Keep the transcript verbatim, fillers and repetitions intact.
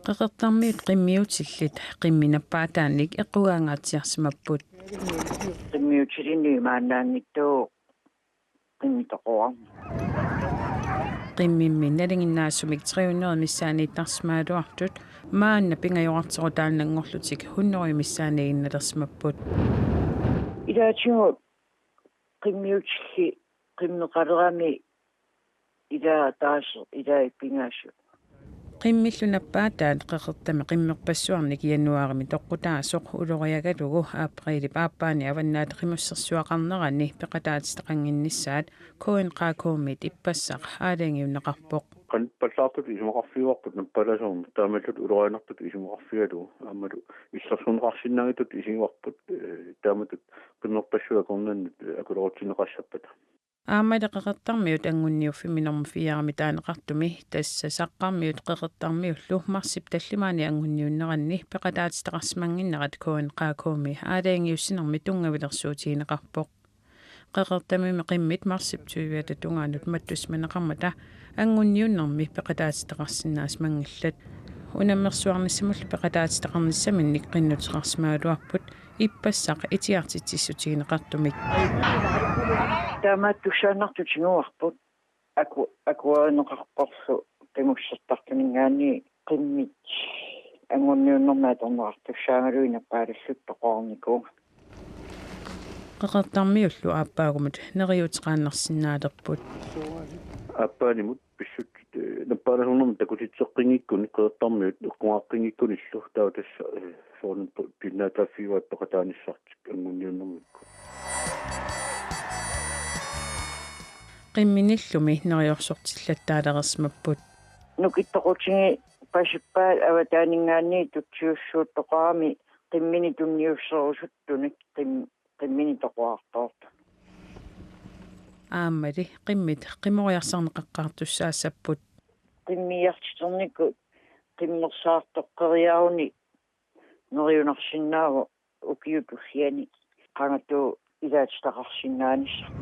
Qeqertarmiut qimmiutillit qimminappaataannik eqqugaangaatsiarsimapput. Qimmiutilinnut imaannaanngitsoq qimmitoqoraarmat. Qimmimmi nalinginnaasumik tre hundrede missaaniittarsimagaluartut maanna pingajorarterutaannanngorlutik hundrede missaaniiginnalersimapput. Ilaatigut qimmiutillit qimmeqalerami ilaa taaseq ilai pingasut. Qimmillu nappaataat qeqertami qimmerpassuarnik januaarimi toqqutaasoq uloriagalugu aprilip aappaani Avannaata Qimussersuaqarnerani peqataatitaqannginnissaat K N Q K-miit ippassaq aalajangiunneqarpoq. Qanittuallaartutut isumaqarfigaarput nappaalaasunut taamallutik ulorianartutut isumaqarfigalugu aammalu illersorneqarsinnaanngitsutut isigaarput, eh, taamatut qimmerpassuit akornanni, eh, akulerutsinneqassappata. Aammali qeqertarmiut anngunniuffimmi normu fire-mi taaneqartumi, tassa saqqarmiut qeqertarmiullu marsip tallimaani anngunniunneranni peqataatitaqarsimannginnerat K N Q K-mi aalajangiussinermi tunngavilersuutigineqarpoq. Qeqertarmiut qimmit marsip tyviata tungaanut mattussimaneqarmata anngunniunnermi peqataatitaqarsinnaasimanngillat. Unammersuarnissamullu peqataatitaqarnissaminnik qinnuteqarsimagaluarput ippassaq itigartitsissutigineqartumik. Taamaattussaannartut tiguarput aku-, akuerineqarporlu qimussertartuninngaanniit qimmit anngunniunnermi atorneqartussaagaluit nappaalallutik toqorarnikuuvunga. Qeqertarmiullu aappaagumut neriuuteqaannarsinnaalerput. Aappaanimut pissutsit, eh, nappaalaasunnermi takutitseqqinngikkuni qeqertarmiut eqqugaaqqinngikkunillu taava tassa, eh, soorunami pu-, pinnaataaffigivaat peqataanissartik anngunniunnermikkut. Qimminillumi neriorsortillattaalereersimapput. Nukittoqutigi pasippaat avataaninngaanniit tutsiussuuttoqarami qimmini tunniusserusuttunik qim-, qimmini toqorartoortut. Aammali qimmit qimoriarsarneqaqqaartussaassapput. Qimmiiartiternikut qimmersaartoqqeriaruni neriunarsinnaavoq ukiup tulliani qangattuup ilaatitaqarsinnaanissaq.